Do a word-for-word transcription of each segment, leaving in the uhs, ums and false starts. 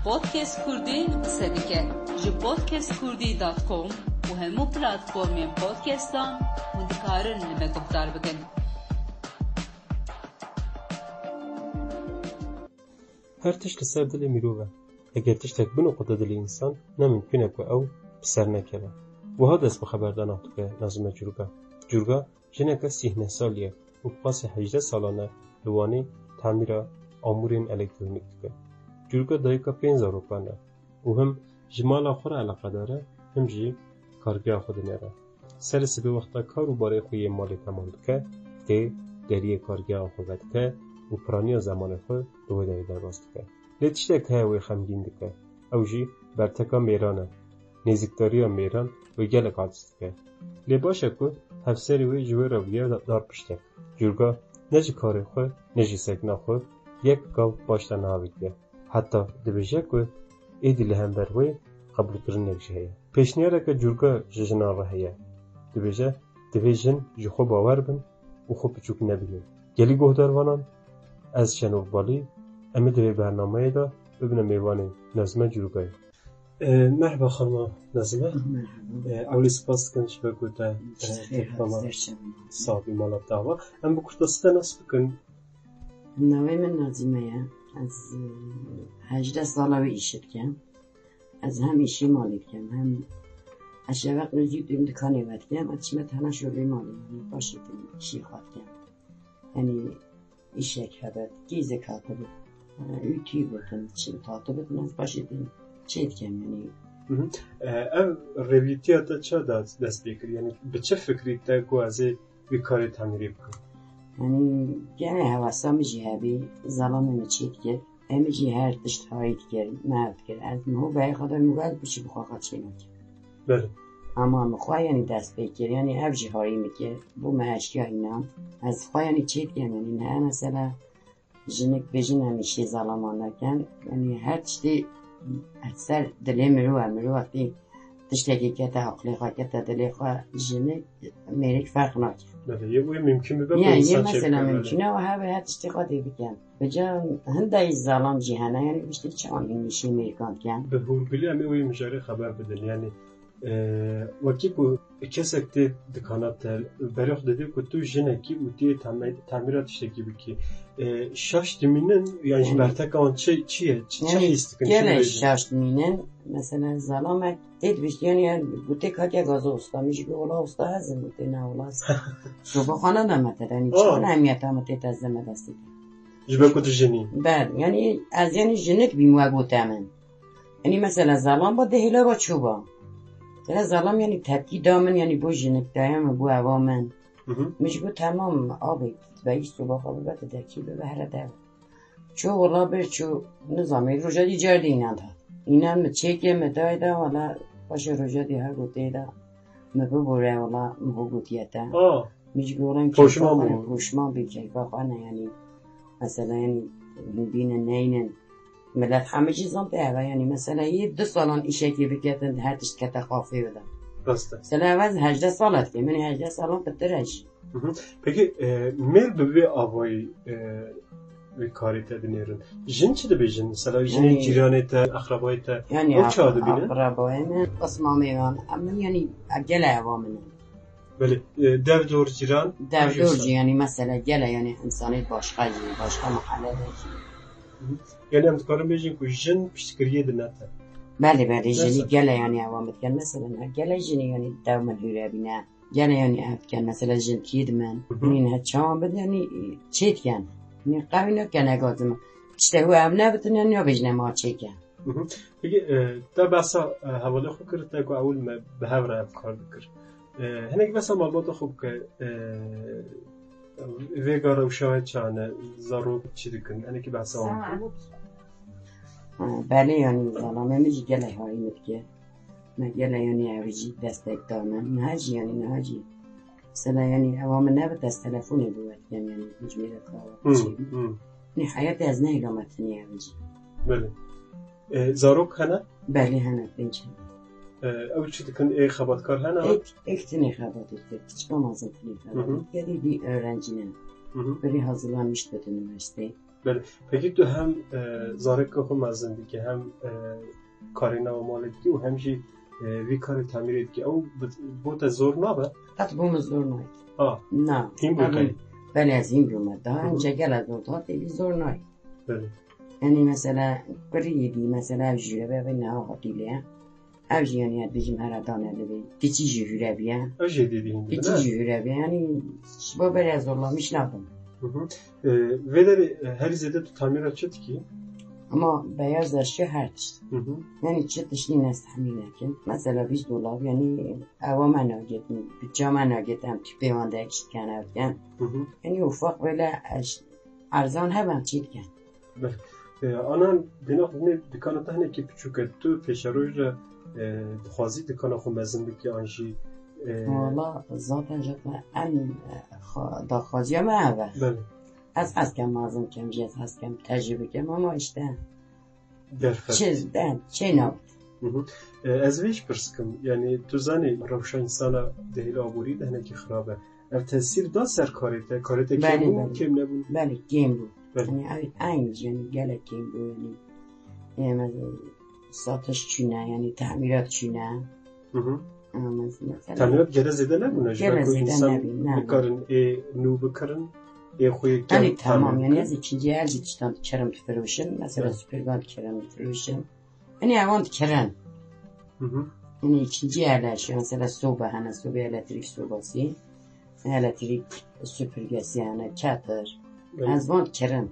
Podcast Kurdî qise dike. Ji podcast kurdî dot com û hemû platformên podcastan hûn dikarin li me guhdar bikin. Her tişt li ser dilê mirov e. Eger tiştek binoqite dilê însan, ne mimkun e ku ew bi ser nekeve. Wiha dest bi xeberdana xwe dike Nazime Curga. Curga jineke sîh neh salî ye û bi qasî hejdeh salan e li Wanê temîra amûrên elektronîk dike. Curga dayika pênc zarokan e û him ji mala xwe re eleqedar e, him jî kargeha xwe dinêre. Serê sibê wexta kar û barê xwe yê malê temam dike, tê deriyê kargeha xwe vedike û piraniya zemanê xwe li wê derê derbas dike. Lê tiştek heye wê xemgîn dike. Ew jî berteka mêran e. Nêzîktariya mêran wê gelek aciz dike. Lê baş e ku hevserê wê ji wê re bûye darpiştek. Curga ne ji karê xwe ne jî sekna xwe yek gav paşta niha vegihe. Heta dibêje ku êdî li hember wê qebûlkirinek jî heye. Pêşniyareke Curga ji jinan re heye. Dibêje, divê jin ji xwe bawer bin û xwe piçûk nebînin. Gelî guhdarvanan, ez Şenol Balî, em ê di vê bernameyê de bibine mêvanê Nazime Curgayê. E, merhaba xanima Nazime. Merhaba. E, ewlî spas dikim ji ber ku te, e, Xêr têkilama hat, ser çavan. Sabî mala te ava. Em bi kurtasî te nas bikin. Navê min Nazîme ye. Ez, e, hejdeh sala wê îşê dikim. Ez hem îşê malê dikim, hem ez şeveq li zû dûm dikanê vedikim. Ez çime tena şolê malê, yanî paşê din îşê xwe dikim. Yanî îşek hebe, gêzek hatibit, e, ütü bitin, çi hatibit, ez paşê din çê dikim, yanî. Hı hı. E, ev rêvîtiya te ça da dest pê kir? Yanî bi çi fikrî te ku ez ê wî karê temîrê bikim? Yanî gene hewesa min jî hebî, zelamê min çê dikir. Em jî her tişt hayî dikir, me ev dikir. Ez min ho beyê xwe de min got, biçî bi xwe xwe çê nake. Belê. Ama min xwe yanî dest pê kir, yanî ev jî hayî min kir. Bû me eşya înan. Ez xwe yanî çê dikim, yanî ne mesela jinik bêjin em îşê zalaman nekin. Yanî her tiştî ser dilê mirov e, mirov wextî tiştekî kete aqlê xwe, kete dilê xwe, jinik mêrik ferq nake. Belê, yê wê mimkun bibe ku Ya, yê însan çê mesela bike, belê. Mimkun e, we hebe her tiştê xwe dê bikin. Bi ca hindayî zalam jî hene, yanî piştî çi anîn nîşê mêrikan dikin. Bi hûrgulî em ê wê mijarê xeber bidin. Yanî, e, wekî ku kesek tê dikana te, berê xwe didê ku tu jinekî û tu yê teme-, temîra tiştekî bikî. E, şaş dimînin, yan ji Yanî, berteka wan çi, çi ye? Çi, çi yanî, hîs dikin, çi gelek dibêjin? Şaş dimînin, mesela zalamek tê dibêjin, yanî, yanî, gotê kake gazo usta, min jî got, wela usta ez im, gotê ne wela ez. Soba xwe nedame te, yanî, Aa. Çawa ehemiyeta min tê te zeme destê te? Ji ber ku tu jinî. Ber, yanî, ez, yanî, jinik bîm we gote min. Yanî, mesela, zalam ba dehêla ba çûba. Tera zalam, yanî, tepkî da min, yanî, bo jinik daye min, bo eva min. Hı hı. Min jî got, temam, abi, beyî soba xwe bibe, tu derkî bibe, here dev. Ço wela bir ço, nizamê, roja dî car dî înan da. Înan mi çêkê mi dayê da, wela paşê roja dî her gotê da. Mi bibore wela, mi ho gotiye te. Aa. Mi jî goran Poşman keyfa xwe ne, bû. Poşman bî keyfa xwe ne, yanî. Mesela, yanî, bînin neynin. Millet hemî jî zan te eve, yanî, mesela, yê du salan îşekê biketin, her tişt kete qafê bide. Rast e. Mesela, ez hejdeh sala dikim, min hejdeh salan pitir e jî. Hı hı. Peki, e, mêr bi vê avayî, e, vê karê te dinêrin. Jin çi dibêjin? Mesela jinê Yanî cîranê te, eqrebayê te, Yanî ew çawa aq-, dibînin? Eqrebayê min, qisma mêvan, em yanî gele eva min in. Belê, e, dev dor cîran, Dev dor jî, yanî mesela gele yanî insanê başqa jî, başqa mahallede jî. Hı hı. Yanî em dikarin bêjin ku jin piştgiriyê di ne te. Belê, belê, jinî Mesela. Gele yanî eva min dikin. Mesela gele jinî yanî dev min hûre bîne. Gele yanî ev dikin, mesela, jinkî di min. Hı hı. Yanî, ne çawan bid, yanî, çê dikin. Yanî, qewî nake ne gazim. Tiştê hû ev nebitin, yanî, ya bêjine ma çêke. Hı hı. Peki, e, te behsa, e, hevalê xwe kir, te ku ewil me bi hev re ev kar dikir. E, hinek behsa malbata xwe bike, e, vêga rewşa we çi ne, zarok çi dikin, hinekî behsa wan bike. Saet. E, belê, yanî, zelamê min jî gelek hayî min dike. Me gele yanî ew jî destek da me. Niha jî yanî, niha jî. Mesela yanî ewa min nebit ez telefonê bi we dikem yanî hicmêre kawa Hmm, biçî. Hmm. Yanî heyatê ez nehêla me tenê ew jî. Belê. E, zarok hene? Belê hene, pênc hene. E, ew çi dikin? Ê xebatkar hene? Êk, êk tinê xebatê dike. Kiçika mezin tinê Hı hı. xebatê dike. Dî, dî öğrenci ne. Hı hı. Berê hazırlanmış bit üniversiteyê. Belê. Pekî tu hem, e, zareka xwe mezin dikî, hem, e, karê nava malê dikî û hem jî, e, vî karê temîrê dikî. Ew bi, bo te zor nabe? Qet bo min zor nayê. Ha. Na. Hîn bû Ev kayî. Belê ez hîn bûme. Daha Hı hı. Önce gel ez orada têbî zor nayê. Belê. Yanî mesela kurî yedî, mesela ev jûre be, be neha hatî lê. Ev jî yanî ez bêjim here dane divê. Kiçî jî hûre bîye. Ev jî dî dî Kiçî ne? Jî hûre bîye. Yanî ji bo berê ez zorlamiş nabim. Hı hı. E, vê derê, e, herî zêde tu tamîra çi dikî? Ama beyaz eşya her tişt. Hı hı. Yanî çi tiştî nestehmî nekin. Mesela vîst dolar, yanî ewa me nagetin, bütça me nagetin, em tûpê wan de ekşit ken ev ken. Hı hı. Yanî ufak böyle eş-, erzan hemen çî dikin. Belê. E, anan dîna xwe binê dikana te hinekî piçûk e. Tu pêşeroj re, e, dixwazî dikana xwe mezin bikî an jî, e, Wala zaten jî me en, e, xwe-, daxwaziya me ev e. Belê. Ez hez kem mezin kem jî, ez hez kem tecrübe kem ama işte Derfet. Çi, de, çê nabit. Hı hı. E, ez vê jî pirs kim. Yanî tu zanî rewşa însana di hêla aborî de hinekî xirab e. Ev tesîr da ser karê te? Karê te kêm Belê, bû, belê. Kêm nebûn? Belê, kêm bû. Belê. Yanî ev eyn jî, yanî gelek kêm bû, yanî. Ê, me, satiş çûne, yanî temîrat çûne. Hı hı. Ama mesela Temîrat gere zêde nebûne? Ji Gere ber ku zêde însan nebî, ne. Bikarin ê nû bikirin, ê xwe yê kêm Yanî tamam, tamîr yanî bikin. Ez ikinci el jî tiştan dikirim difiroşim. Mesela Hı. Süpürge dikirim difiroşim. Yanî ewan dikirin. Hı hı. Yanî ikinci el eşya, mesela soba hene, soba elektrik sobası. Elektrik süpürgesi hene, çadır. Evet. Ez wan dikirin.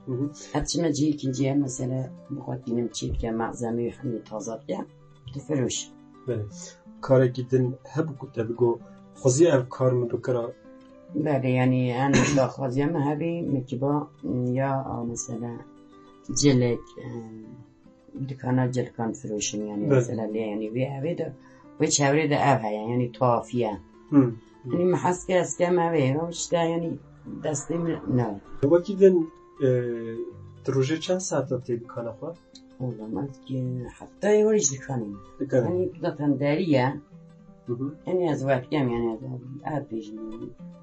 Hı hı. Ez çime cî ikinci el mesela bu kadar dinim çî dikim, malzemeyi hani taze dikim. Difiroş. Belê. Karekî din hebû ku te bigo, xwezî ev kar min bikira? Belê, yanî en daxwaziya min hebî, min kiba ya, a, mesela cilek, e, dikana cilkan firoşin, yanî Belê. Mesela lê, yanî vê evê de, vê çevrê de ev heye, yanî tuhafî ye. Hı. Yanî min hez ke ez kem ev ê, işte yanî destê min ne. Wekî din, e, tu rojê çend saeta tê dikana xwe? Oğlum, ez ki heftayê were jî dikanim. Dikanim. Yanî zaten derî ye. Hı hı. Yanî ez wekî kem, yanî ez, ez bêjim,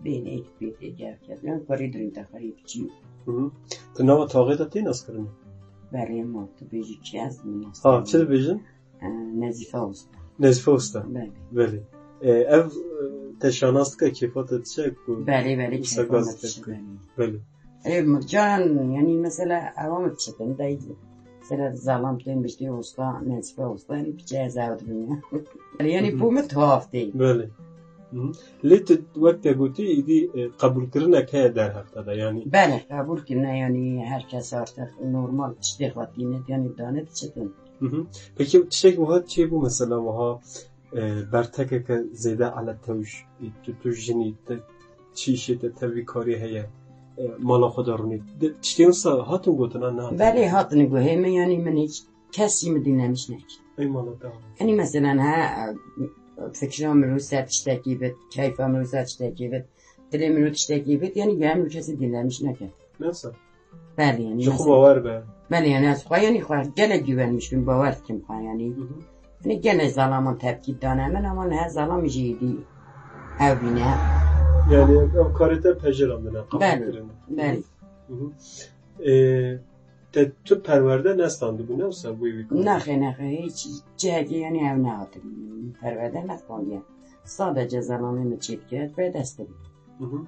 bênê ek, bênê ek, ev kes. Yanî kurî durîn te kurî biçî. Hı hı. Tu nava taxê de tê naskirinê? Belê, ma tu bêjî çi ez min nas Ha, çi dibêjin? E, Nezîfe Usta. Nezîfe Usta. Belê. Belê. E, ev, e, te şanas dike, kêfa te diçe ku Belê, belê, Usta kêfa gaz me te diçe, ku. Belê. Belê. E, can, yanî mesela ewa me diçe, dayî. Mesela zalam tên biştî usta, Nezîfe Usta, yanî piçe ez ew dibim ya. Yanî Hı hı. Bu me tuhaf tê. Belê. Hı hı. Lê tu wek te gotî, îdî, e, qebûlkirinek heye derheq te de, yanî. Belê, qebûl kirine, yanî her kes artık normal tiştê xwe tîne, yanî dane diçitin. Hı hı. Peki tiştek wiha çê bû mesela wiha, e, bertekeke zêde ele tewş, e, tu, tu jinî, te çi îşê te, te vî karî heye, e, mala xwe de rûnî. De, tiştê wisa hatin gotina, na? Belê hatin gohê min, yanî min hiç kesî min dinlemiş nekir. Ey mala te. Yanî mesela ha, e, fikra min wisa tiştekî bit, keyfa min wisa tiştekî bit, dilê min wisa tiştekî bit, yanî gel min kesî dinlemiş nekir. Nasıl? Belê, yanî Ji xwe mesela bawer be. Belê, yanî ez xwe, yanî xwe gelek güvenmiş bim, bawer dikim xwe, yanî. Hı hı. Yanî gelek zalaman tepkî dane min, ama niha zalam jî dî ew bîne. Yanî ev karê te pejirandine, qebûl Belê, kirine. Belê. Hı hı. Ê, te tu perwerde nestandibû, ne wisa bûyî wî karê? Nexê, nexê, hiç cihekê, yanî ew nehatibû. Perwerde nestandiye. Sadece zalamê min çêdike, ez berdest dibim. Hı hı.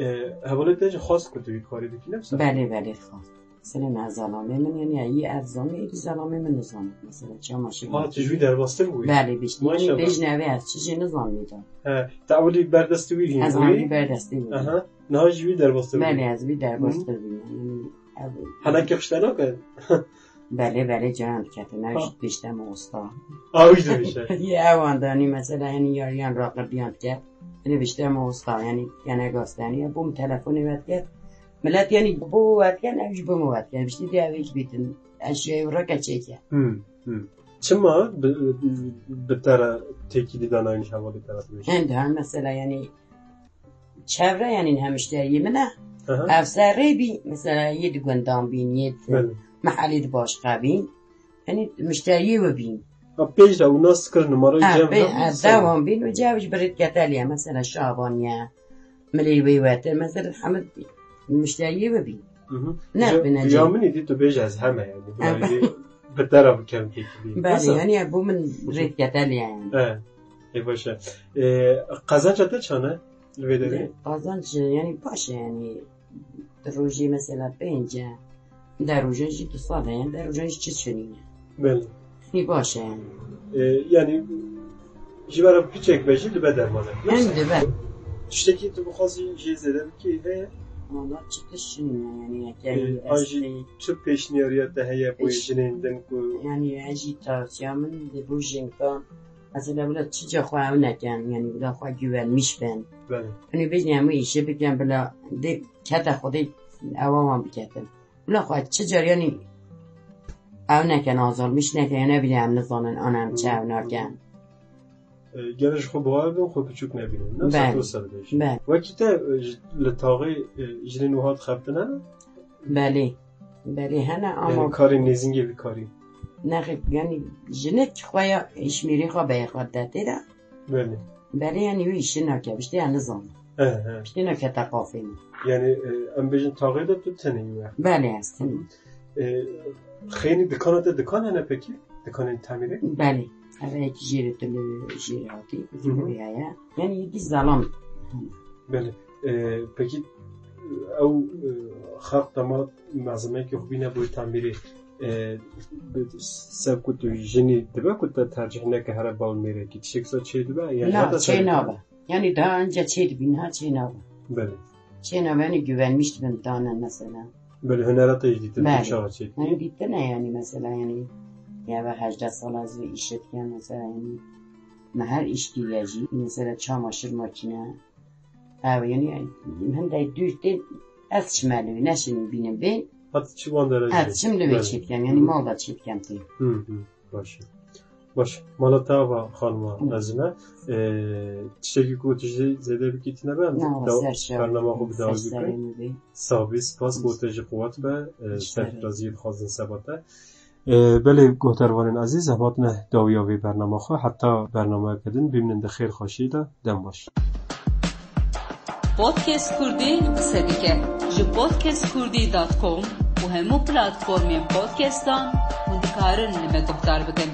E, hevalê te jî xwest ku tu vî karî bikî, ne wisa? Belê, belê, xwest. Mesela me zalamê min, yanî yî ev zanî, êdî zalamê min nizanî. Mesela çamaşir Ha, tu ji wî derbastir bûyî? Belê, biştî. Yanî Maşallah. Bêjin ev ê ez çi jê nizanî da. He, te ewilî berdestî wî hîn Ez bûyî? Ewilî berdestî wî. Aha. Niha ji wî derbastir bûyî? Belê, ez wî derbastir Hı. Bûyî. Yanî ev Henekî xişte nake? Belê, belê, cayan diketin. Ev Ha. Jî pişte me usta. Ew jî dibêje. Yê ewan danî mesela, yanî yariyan raqirdiyan diket. Yanî pişte me usta, yanî gene gastenî. Bûm telefonê ve diket. Millet yanî bo we diken, ev jî bo me we diken. Piştî dê ev hiç bîtin. Eşyayê reke çêke. Hmm, hmm. Çima bi, bi, bi te re têkilî danayîn ji hevalê te re dibêjin? Hend ha mesela yanî çevre, yanî hem müşteriyê min e. Aha. Ev serrê bî, mesela yê di gundan bîn, yê di Belê. Mehelê di başqa bîn. Yanî müşteriyê we bîn. Ha, pêş de û nas kir numara Ha, cem pê-, ha, ha, sen. Devam bîn û cem ji birit keteliye, mesela Şabaniye, Milê wê wetir, mesela hemû müşteriyê we bîn. Mhm. Ne Ji- bine Ya cem. Min îdî tu bêje ez heme yani. Em. Bi te re bikem têkilî. Belê, Nasıl? Yani ya bu min rêdikete lê yani. E, e, baş e. E, qazanca te çane li vê derê? Qazanc yani baş e yani. Rojê mesela pênc e. De rojan jî du sed e yani. De rojan jî çi çinîne. Belê. Hî baş e yani. E, yani ji vera piçek be jî dibe dermanek. Hem dibe. Tiştekî tu bixwazî jê zêde bikî heye? Valla çi tişt çinîne yani. Yanî, e, an jî tu pêşniyariya te heye bo jinên din ku yani, ez jî tavsiya min di bo jinkan. Mesela bila çica xwe ew nekin, yani bila xwe güvenmiş bin. Belê. Hani bêjin em wê îşê bikin bila dê kete xwedê ewa wan biketin. Bila xwe çi car yani ew nekin, azalmiş nekin, yani ne bileyim em nizanin, ana em çi ew nakin. E, gere ji xwe bawer bin, xwe piçûk nebînin. Ne Belê. Sed û sed bêjin. Belê. Wekî te, e, ji- li taxê, e, jinên wiha dixebitine? Belê. Belê hene ama Yani karê nêzîngê vî karî. Nexê, yani jinek xwe ya îşmêrê xwe beye xwe detê de. Belê. Belê yani wî îşê nake, piştê ya nizam. He, he. Piştê nakete qafê min. Yani, e, em bêjin taxê de tu tenê wî. Belê ez tenê. E, xeynî dikana te dikan hene pekî? Dikanên temîrê? Belê. Ev yekî jêrê tu li jêrê hatî. Hı hı. Buraya ya. Yani yekî zalam. Belê. E, pekî ew, e, xelq dema malzemeyekî xwe bîne bo temîrê, e, bi- sev ku tu jinî dibe ku te tercih neke here bal mêrekî. Tiştek sa çê dibe? Yani Na, heta çê ser- nabe. Yani daha önce çê dibî, niha çê nabe. Belê. Çê nabe yani güvenmiş dibin tane mesela. Belê hunera te jî dîtin Belê. Çawa çê dibî? Yani dîtine yani mesela yani ya ve hejdeh sal ez vê îşê dikim mesela yani me her îş kiriye jî mesela çamaşır makine ev yani hindek dûr tê ez çime li wî neşin bînim bê Hat çi wan dere ez çim li wê Belê. Çê dikim yani mal da çê dikim tê. Hı hı. Baş e. Baş. Mala te ava xanima Hı. Ezîne. Ee, tiştekî ku tu jî zêde bikî tine be, em Na, daw- ser şer. Bernama xwe bi dawî Ser bikin. Serê min bê. Sax bî, spas ku te jî quwet be, ee, Ser serfiraziyê dixwazin seba te. Ee, belê guhdarvanên ezîz, em hatine dawiya vê bernama xwe. Heta bernameyeke din bimînin di xêr xweşiyê de. Dem baş. Podcast Kurdî qise dike. Ji podcast kurdî dot com û hemû platformên podcastan hûn dikarin li me guhdar bikin.